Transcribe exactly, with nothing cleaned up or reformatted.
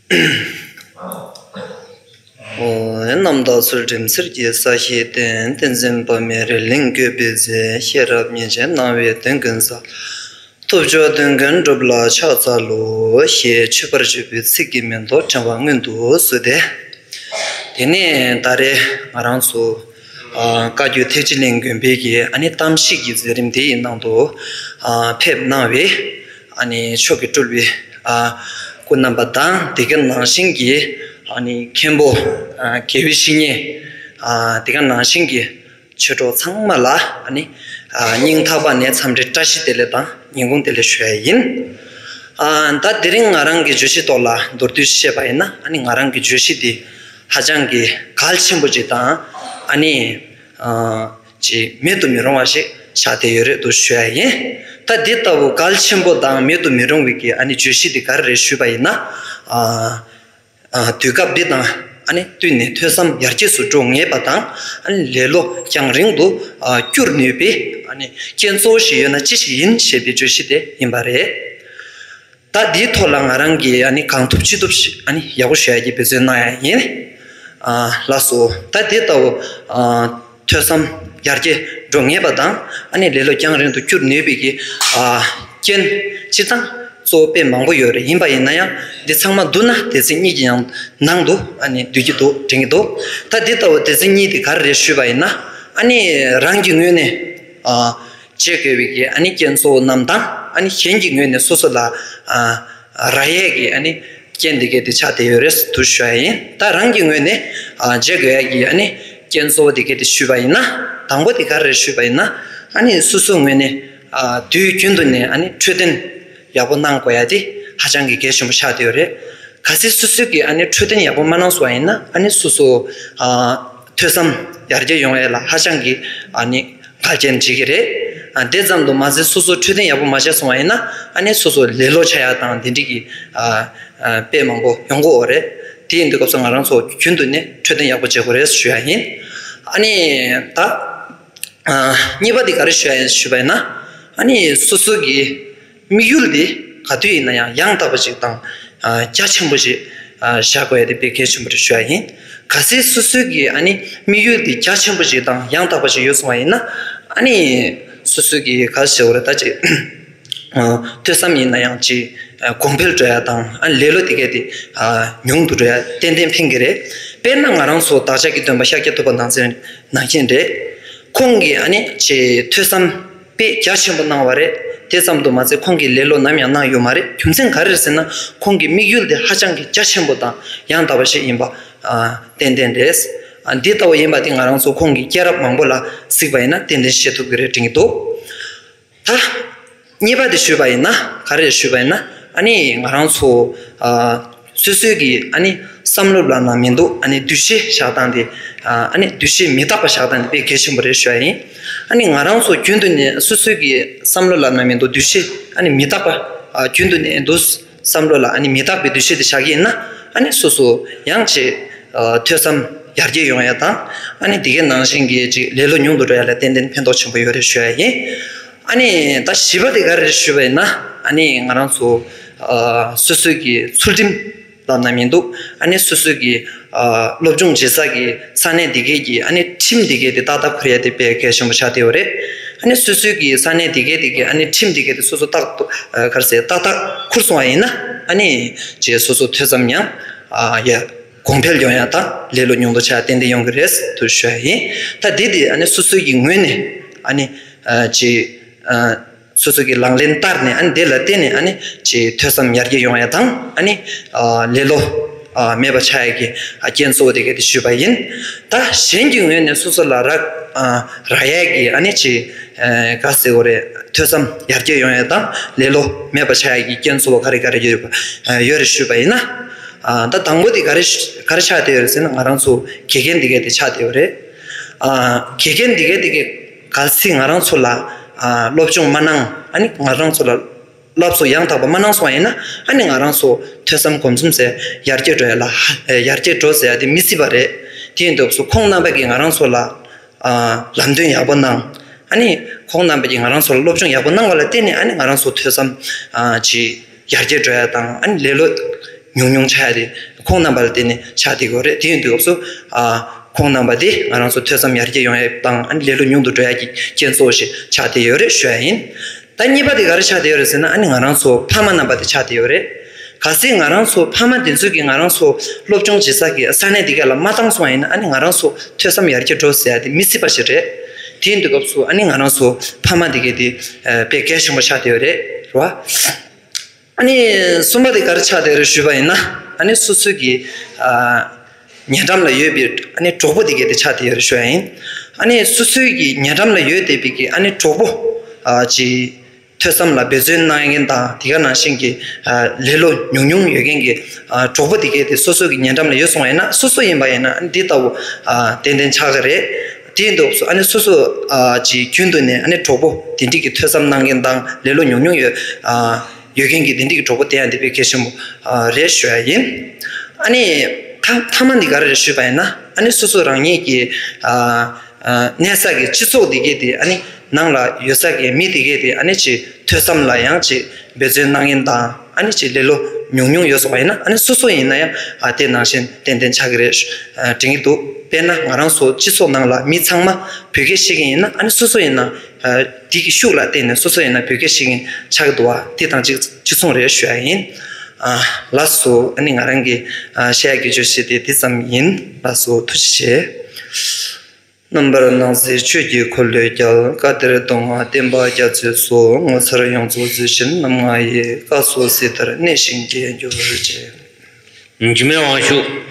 རྣམ་དག་ཚུལ་ཁྲིམས་གསེར་གྱི་ས་གཞི་བརྟན། བསྟན་འཛིན་པདྨས་རི་གླིང་བཀོད་པའི་ཚེ། ཤེས་རབ་ཉིན་བྱེད་སྣང་བས་དོན་ཀུན་གསལ། ཐུབ་མཆོག་དོན་ཀུན་གྲུབ་ལ་ཕྱག་འཚལ་ལོ། ཞེས་མཆོད་པར་བརྗོད་པའི་ཚིག་གི་མེ་ཏོག་ཕྲེང་བ་སྔོན་དུ་བསུས་ཏེ། དེ་ནས་ད་རེས་ང་རང་ཚོ་ཨ་བཀའ་བརྒྱུད་ཐེག་ཆེན་གླིང་དགོན་པའི་གི་ཨ་ནི་གཏམ་བཤད་ཀྱི་མཛད་རིམ་དེ་ཡི་ནང་དུ་ཨ་ཕེབས་གནང་བའི་ཨ་ནི་མཆོག་གི་སྤྲུལ་པའི་ཨ་སྐུ་རྣམ་པ་དང་། དེ་ག་ནང་བཞིན་གྱི་ཨ་ནི་མཁན་པོ་ཨ་དགེ་བའི་བཤེས་གཉེན། ཨ་དེ་ག་ནང་བཞིན་གྱི་ཆོས་གྲོགས་ཚང་མ་ལ་ཨ་ནི་ཨ་སྙིང་ཐག་པ་ནས་འཚམས་འདྲི་བཀྲ་ཤིས་བདེ་ལེགས་དང་ཉིན་གུང་བདེ་ལེགས་ཞུ་ཡ་ཡིན། ཨ་ད་དེ་རིང་ང་རང་གི་བརྗོད་གཞི་ཐོག་ལ་མདོར་བསྡུས་བཤད་པ་ཡིན་ན། ཨ་ནི་ང་རང་གི་བརྗོད་གཞི་འདི་ཧ་ཅང་གི་གལ་ཆེན་པོ་ཅིག་དང་། ཨ་ནི་ཨ་ཅིག་མེད་དུ་མི་རུང་བ་ཞིག་ཆགས་བསྡད་ཡོད་རེད་འདུག་ཞུ་ཡ་ཡིན། ད་འདི་ལྟ་བུ་གལ་ཆེན་པོ་དང་མེད་དུ་མི་རུང་བའི་གི་ཨ་ནི་བརྗོད་གཞི་འདི་ག་རེ་རེད་ཞུས་པ་ཡིན་ན། ཨ་ཨ་དུས་སྐབས་འདི་དང་ཨ་ནི་བསྟུན་ནས་ཐོས་བསམ་ཡར་རྒྱས་སུ་འགྲོ་ངེས་པ་དང་། ཨ་ནི་ལེ་ལོ་རྒྱང་རིང་དུ་ཨ་བསྐྱུར་ནུས་པའི་ཨ་ནི་རྐྱེན་གཙོ་བོ་ཞིག་ཡོད་ན་ཅི་ཞིག་ཡིན་ཞེས་པའི་བརྗོད་གཞི་དེ་ཡིན་པ་རེད། ད་འདིའི་ཐོག་ལ་ང་རང་གིས་ཨ་ནི་གང་ཐུབ་ཅི་ཐུབ་ཞིག་ཨ་ནི་ཡག་པོ་ཞུ་ཡ་གི་འབད་བརྩོན་གནང་ཡ་ཡིན། ཨ་ལགས་སོ། ད་འདི་ལྟ་བུ་ཨ་ཐོས་བསམ་ཡར་རྒྱས་འགྲོ་ངེས་པ་དང་། ཨ་ནི་ལེ་ལོ་རྒྱང་རིང་དུ་བསྐྱུར་ནུས་པའི་གི་ཨ་རྐྱེན་སྤྱིར་བཏང་གཙོ་བོ་དཔེ་མང་པོ་ཡོད་རེད། ཡིན་པ་ཡིན་ན་ཡང་འདི་ཚང་མ་བསྡུ་ན་སྡེ་ཚན་གཉིས་ཀྱི་ཡང་ནང་དུ་ཨ་ནི་འདུས་ཀྱི་འདུག་དྲན་གྱི་འདུག་ད་འདི་ལྟ་བུ་སྡེ་ཚན་གཉིས་དེ་ག་རེ་རེད་ཞུས་པ་ཡིན་ན། ཨ་ནི་རང་གི་ངོས་ནས་ཨ་བྱེད་དགོས་པའི་གི་ཨ་ནི་རྐྱེན་གཙོ་བོ་རྣམས་དང་། ཨ་ནི་གཞན་གྱི་ངོས་ནས་སོ་སོ་ལ་ཨ་རག་ཡས་ཀྱི་ཨ་ནི་རྐྱེན་འདི་གས་དེ་ཆགས་བསྡད་ཡོད་རེད་འདུག་ཞུ་ཡ་ཡིན། ད་རང་གི་ངོས་ནས་ཨ་བྱེད་དགོས་ཡ་གི་ཨ་ནི་རྐྱེན་གཙོ་བོ་དེ་གས་དེ་ཞུས་པ་ཡིན་ན། དང་པོ་དེ་ག་རེ་རེད་ཞུས་པ་ཡིན་ན། ཨ་ནི་སོ་སོའི་ངོས་ནས་ཨ་དུས་རྒྱུན་དུ་ནས་ཨ་ནི་འཕྲོད་བསྟེན་ཡག་པོ་གནང་དགོས་ཡ་དེ་ཧ་ཅང་གི་གལ་ཆེན་པོ་ཆགས་བསྡད་ཡོད་རེད། གལ་སྲིད་སོ་སོས་ཀྱི་ཨ་ནི་འཕྲོད་བསྟེན་ཡག་པོ་མ་གནང་སོང་བ་ཡིན་ན། ཨ་ནི་སོ་སོ་ཨ་ཐོས་བསམ་ཡར་རྒྱས་ཡོང་ཡ་ལ་ཧ་ཅང་གི་ཨ་ནི་འགལ་རྐྱེན་འཇིག་གི་རེད། ཨ་དེ་ཙམ་དུ་མ་ཟད་སོ་སོ་འཕྲོད་བསྟེན་ཡག་པོ་མ་བྱས་སོང་བ་ཡིན་ན། ཨ་ནི་སོ་སོ་ལེ་ལོ་ཆགས་ཡ་དང་དེ་འདྲ་གི་ཨ་ཨ་དཔེ་མང་པོ་ཡོང་གི་ཡོད་རེད། དེ་ཡིན་དུས་སྐབས་སུ་ང་རང་ཚོ་རྒྱུན་དུ་ནས་འཕྲོད་བསྟེན་ཡག་པོ་བྱེད་དགོས་རེད་ཞུ་ཡ་ཡིན། ཨ་ནི་ད་ཨ་གཉིས་པ་དེ་ག་རེ་ཞུ་ཡ་ཡིན་ཞུས་པ་ཡིན་ན། ཨ་ནི་སོ་སོ་གི་དམིགས་ཡུལ་དེ་ག་དུས་ཡིན་ན་ཡང་ཡང་དག་པ་ཞིག་དང་། ཨ་རྒྱ་ཆེན་པོ་ཞིག་ཨ་བཞག་དགོས་ཡ་དེ་དཔེ་གལ་ཆེན་པོ་རེད་ཞུ་ཡ་ཡིན། གལ་སྲིད་སོ་སོའི་གི་ཨ་ནི་དམིགས་ཡུལ་དེ་རྒྱ་ཆེན་པོ་ཞིག་དང་ཡང་དག་པ་ཞིག་ཡོད་སོང་བ་ཡིན་ན། ཨ་ནི་སོ་སོའི་གི་ག་ཟེར་བ་རེད། ད་ཅིག་ཨ་ཐོས་བསམ་ཡིན་ན་ཡང་ཅིག་ཨ་གོང་འཕེལ་འགྲོ་ཡ་དང་། ཨ་ལེ་ལོ་དེ་གས་དེ་ཨ་ཉུང་དུ་འགྲོ་ཡ་ཏན་ཏན་ཕན་གི་རེད། དཔེར་ན་ང་རང་ཚོ་བདག་ཅག་གི་སྟོན་པ་ཤཱཀྱ་ཐུབ་པ་ནང་ཚན་ནང་བཞིན་རེད། ཁོང་གིས་ཨ་ནི་ཅིག་ཐོས་བསམ་དཔེ་རྒྱ་ཆེན་པོ་གནང་བ་རེད། དེ་ཙམ་དུ་མ་ཟད་ཁོང་གིས་ལེ་ལོ་ནམ་ཡང་གནང་ཡོད་མ་རེད། རྒྱུ་མཚན་ག་རེ་རེད་ཟེར་ན། ཁོང་གི་དམིགས་ཡུལ་དེ་ཧ་ཅང་གི་རྒྱ་ཆེན་པོ་དང་ཡང་དག་པ་ཞིག་ཡིན་པ་ཨ་ཏན་ཏན་རེད། ཨ་འདི་ལྟ་བུ་ཡིན་པ་དེ་ང་རང་ཚོ་ཁོང་གི་སྐྱེས་རབས་མང་པོ་ལ་གཟིགས་པ་ཡིན་ན་ཏན་ཏན་ཤེས་ཐུབ་ཀྱི་རེད་དྲན་གྱི་འདུག་ད་གཉིས་པ་དེ་ཞུས་པ་ཡིན་ན། ག་རེ་ཞུས་པ་ཡིན་ན། ཨ་ནི་ང་རང་ཚོ་ཨ་སོ་སོའི་གི་ཨ་ནི་བསམ་བློ་ལབ་ན་མི་འདུག་ཨ་ནི་འདུ་ཤེས་བཞག་སྟངས་དེ། ཨ་ནི་འདུ་ཤེས་མི་རྟག་པ་བཞག་སྟངས་དེ་དཔེ་གལ་ཆེན་པོ་རེད་ཞུ་ཡ་ཡིན། ཨ་ནི་ང་རང་ཚོ་རྒྱུན་དུ་ནས་སོ་སོའི་གི་བསམ་བློ་ལབ་ན་མི་འདུག་འདུ་ཤེས་ཨ་ནི་མི་རྟག་པ། ཨ་རྒྱུན་དུ་ནས་འདུག་བསམ་བློ་ལ་ཨ་ནི་མི་རྟག་པའི་འདུ་ཤེས་དེ་བཞག་གི་ཡིན་ན། ཨ་ནི་སོ་སོ་ཡང་ཅིག་ཨ་ཐོས་བསམ་ཡར་རྒྱས་ཡོང་ཡ་དང་། ཨ་ནི་དེ་གའི་ནང་བཞིན་གྱི་ཅིག་ལེ་ལོ་ཉུང་དུ་འགྲོ་ཡ་ལ་ཏན་ཏན་ཕན་ཐོགས་ཆེན་པོ་ཡོད་རེད་ཞུ་ཡ་ཡིན། ཨ་ནི་ད་བཞི་པ་དེ་ག་རེ་རེད་ཞུས་པ་ཡིན་ན། ཨ་ནི་ང་རང་ཚོ་ཨ་སོ་སོའི་གི་ཚུལ་ཁྲིམས་ལབ་ན་མི་འདུག་ཨ་ནི་སོ་སོའི་གི་ཨ་སློབ་སྦྱོང་བྱེད་ས་གི་ས་གནས་དེ་གའི་གི་ཨ་ནི་ཁྲིམས་དེ་གའི་དེ་ཏག་ཏག་ཁུར་ཡ་དེ་དཔེ་གལ་ཆེན་པོ་ཆགས་བསྡད་ཡོད་རེད། ཨ་ནི་སོ་སོའི་གི་ས་གནས་དེ་གའི་དེ་གའི་ཨ་ནི་ཁྲིམས་དེ་གའི་དེ་སོ་སོ་ཏག་ཏག་ཨ་ག་རེ་ཟེར། ཏག་ཏག་ཁུར་སོང་བ་ཡིན་ན། ཨ་ནི་ཅེས་སོ་སོ་ཐོས་བསམ་ཡང་ཨ་ཡ་གོང་འཕེལ་ཡོང་ཡ་དང་ལེ་ལོ་ཉུང་དུ་ཆགས་ཏན་ཏན་ཡོང་གི་རེད་དུ་ཞུ་ཡ་ཡིན། ད་འདི་དེ་ཨ་ནི་སོ་སོའི་གི་ངོས་ནས་ཨ་ནི་ཨ་ཅེ་ཨ་སོ་སོ་གི་ལག་ལེན་བསྟར་ནས། ཨ་ནི་དེ་ལ་བརྟེན་ནས་ཨ་ནི་ཅེ་ཐོས་བསམ་ཡར་རྒྱས་ཡོང་ཡ་དང་། ཨ་ནི་ཨ་ལེ་ལོ་ཨ་མེད་པ་ཆགས་ཡ་གི་ཨ་རྐྱེན་གཙོ་བོ་དེ་ག་དེ་ཞུས་པ་ཡིན། ད་གཞན་གྱི་ངོས་ནས་སོ་སོ་ལ་རག་ཨ་རག་ཡ་གི་ཨ་ནི་ཅེ་ཨ་ག་ཟེར་དགོས་རེད། ཐོས་བསམ་ཡར་རྒྱས་ཡོང་ཡ་དང་ལེ་ལོ་མེད་པ་ཆགས་ཡ་གི་རྐྱེན་གཙོ་བོ་ག་རེ་ག་རེ་ཡོད་པ་ཨ་ཡོད་རེད་ཞུས་པ་ཡིན་ན། ཨ་ད་དང་པོ་དེ་ག་རེ་ག་རེ་ཆགས་བསྡད་ཡོད་རེད་ཟེར་ན། ང་རང་ཚོ་དགེ་རྒན་དེ་ག་དེ་ཆགས་བསྡད་ཡོད་རེད། ཨ་དགེ་རྒན་དེ་ག་དེ་ག་གལ་སྲིད་ང་རང་ཚོ་ལ་ཨ་སློབ་སྦྱོང་མ་གནང་། ཨ་ནི་ང་རང་ཚོ་ལ་སློབ་གསོ་ཡང་དག་པ་མ་གནང་སོང་བ་ཡིན་ན། ཨ་ནི་ང་རང་ཚོ་ཐོས་བསམ་སྒོམ་གསུམ་ཟེར་ཡར་རྒྱས་འགྲོ་ཡ་ལ་ཡར་རྒྱས་འགྲོ་ཟེར་ཡ་དེ་མི་སྲིད་པ་རེད། དེ་ཡིན་དུས་སུ་ཁོང་རྣམ་པ་གིས་ང་རང་ཚོ་ལ་ཨ་ལམ་སྟོན་ཡག་པོ་གནང་། ཨ་ནི་ཁོང་རྣམ་པ་གིས་ང་རང་ཚོ་ལ་སློབ་སྦྱོང་ཡག་པོ་གནང་བ་ལ་བརྟེན་ནས། ཨ་ནི་ང་རང་ཚོ་ཐོས་བསམ་ཨ་ཅིག་ཡར་རྒྱས་འགྲོ་ཡ་དང་། ཨ་ནི་ལེ་ལོ་ ཉུང་ཉུང་ཆགས་ཡ་དེ་ཁོང་རྣམ་པ་ལ་བརྟེན་ནས་ཆགས་བསྡད་ཡོད་རེད། དེ་ཡིན་དུས་སྐབས་སུ་ཨ་ཁོང་རྣམ་པ་དེ་ང་རང་ཚོ་ཐོས་བསམ་ཡར་རྒྱས་ཡོང་ཡ་དང་ཨ་ནི་ལེ་ལོ་ཉུང་དུ་འགྲོ་ཡ་གི་རྐྱེན་གཙོ་བོ་ཞིག་ཆགས་བསྡད་ཡོད་རེད་ཞུ་ཡ་ཡིན། ད་གཉིས་པ་དེ་ག་རེ་ཆགས་བསྡད་ཡོད་རེད་ཟེར་ན། ཨ་ནི་ང་རང་ཚོ་ཕ་མ་རྣམ་པ་དེ་ཆགས་བསྡད་ཡོད་རེད། གལ་སྲིད་ང་རང་ཚོ་ཕ་མ་དེ་ཚོས་ཀྱིས་ང་རང་ཚོ་སློབ་སྦྱོང་བྱེད་ས་གི་ས་གནས་དེ་ག་ལ་མ་བཏང་སོང་བ་ཡིན་ན། ཨ་ནི་ང་རང་ཚོ་ཐོས་བསམ་ཡར་རྒྱས་འགྲོ་ཟེར་ཡ་དེ་མི་སྲིད་པ་ཞིག་རེད། དེ་ཡིན་དུས་སྐབས་སུ་ཨ་ནི་ང་རང་ཚོ་ཕ་མ་དེ་གས་དེ་ཨ་དཔེ་གལ་ཆེན་པོ་ཆགས་བསྡད་ཡོད་རེད། རེད་བ། ཨ་ནི་གསུམ་པ་དེ་ག་རེ་ཆགས་བསྡད་རེད་ཞུས་པ་ཡིན་ན། ཨ་ནི་སོ་སོའི་གི་ཨ་ཉེ་འགྲམ་ལ་ཡོད་པའི་ཨ་ནི་གྲོགས་པོ་དེ་གས་དེ་ཆགས་བསྡད་ཡོད་རེད་ཞུ་ཡ་ཡིན། ཨ་ནི་སོ་སོའི་གི་ཉེ་འགྲམ་ལ་ཡོད་བསྡད་པའི་གི་ཨ་ནི་གྲོགས་པོ་ཨ་ཅིག་ཐོས་བསམ་ལ་འབད་བརྩོན་གནང་མཁན་དང་དེ་ག་ནང་བཞིན་གྱི་ཨ་ལེ་ལོ་ཉུང་ཉུང་ཡོད་མཁན་གྱི་ཨ་གྲོགས་པོ་དེ་གས་དེ་སོ་སོ་གི་ཉེ་འགྲམ་ལ་ཡོད་སོང་བ་ཡིན་ན། སོ་སོ་ཡིན་པ་ཡིན་ན་ཨ་ནི་འདི་ལྟ་བུ་ཨ་ཏན་ཏན་ཆགས་ཀྱི་རེད། དེ་ཡིན་དུས་སུ་ཨ་ནི་སོ་སོ་ཨ་ཅིག་རྒྱུན་དུ་ནས་ཨ་ནི་གྲོགས་པོ་དེ་འདྲ་གི་ཐོས་བསམ་གནང་མཁན་དང་ལེ་ལོ་ཉུང་ཉུང་ཡོད་ཨ་ཡོད་མཁན་གྱི་དེ་འདྲ་གི་གྲོགས་པོ་དེ་ཡང་དེ་དཔེ་གལ་ཆེན་པོ་ཨ་རེད་ཞུ་ཡ་ཡིན། ཨ་ནི་ཐ་མཐའ་མ་འདི་ག་རེ་རེད་ཞུས་པ་ཡིན་ན། ཨ་ནི་སོ་སོ་རང་ཉིད་ཀྱི་ཨ་ཨ་གནས་ས་གི་སྤྱི་ཚོགས་འདི་གས་དེ་ཨ་ནི་ནང་ལ་ཡོད་ས་གི་མི་འདི་གས་དེ་ཨ་ནི་ཅིག་ཐོས་བསམ་ལ་ཡང་ཅིག་འབད་བརྩོན་གནང་མཁན་དང་ཨ་ནི་ཅིག་ལེ་ལོ་ཉུང་ཉུང་ཡོད་སོང་བ་ཡིན་ན། ཨ་ནི་སོ་སོ་ཡིན་ན་ཡང་ཨ་དེ་ནང་བཞིན་ཏན་ཏན་ཆགས་ཀྱི་རེད་ཨ་དྲན་གྱི་འདུག་དཔེར་ན་ང་རང་ཚོ་སྤྱི་ཚོགས་ནང་ལ་མི་ཚང་མ་བོད་སྐད་ཤེས་མཁན་ཡིན་ན། ཨ་ནི་སོ་སོ་ཡིན་ན་ཨ་དེ་གི་ཤུགས་ལ་བརྟེན་ནས་སོ་སོ་ཡིན་ན་བོད་སྐད་ཤེས་མཁན་ཆགས་ཀྱི་འདུག་བ། དེ་དང་གཅིག་གཅིག་མཚུངས་རེད་ཞུ་ཡ་ཡིན། ཨ་ལགས་སོ། ཨ་ནི་ང་རང་གི་ཨ་བཤད་ཡ་གི་བརྗོད་གཞི་དེ་འདི་ཙམ་ཡིན། ལགས་སོ། ཐུགས་རྗེ་ཆེ། རྣམ་པར་སྣང་མཛད་ཆོས་ཀྱི་འཁོར་ལོས་རྒྱལ། བཀའ་གཏེར་གདུང་བ་བསྟན་པ་རྒྱ་མཚོའི་སྲོག་ངོ་མཚར་ཡོངས་རྫོགས་མཛོད་ཆེན་རྣམ་ལྔ་ཡི། བཀའ་སྲོལ་སྲིད་ལྟར་གནས་ཤིང་རྒྱས་གྱུར་ཅིག་འཇིགས་མེད་དབང་ཕྱུག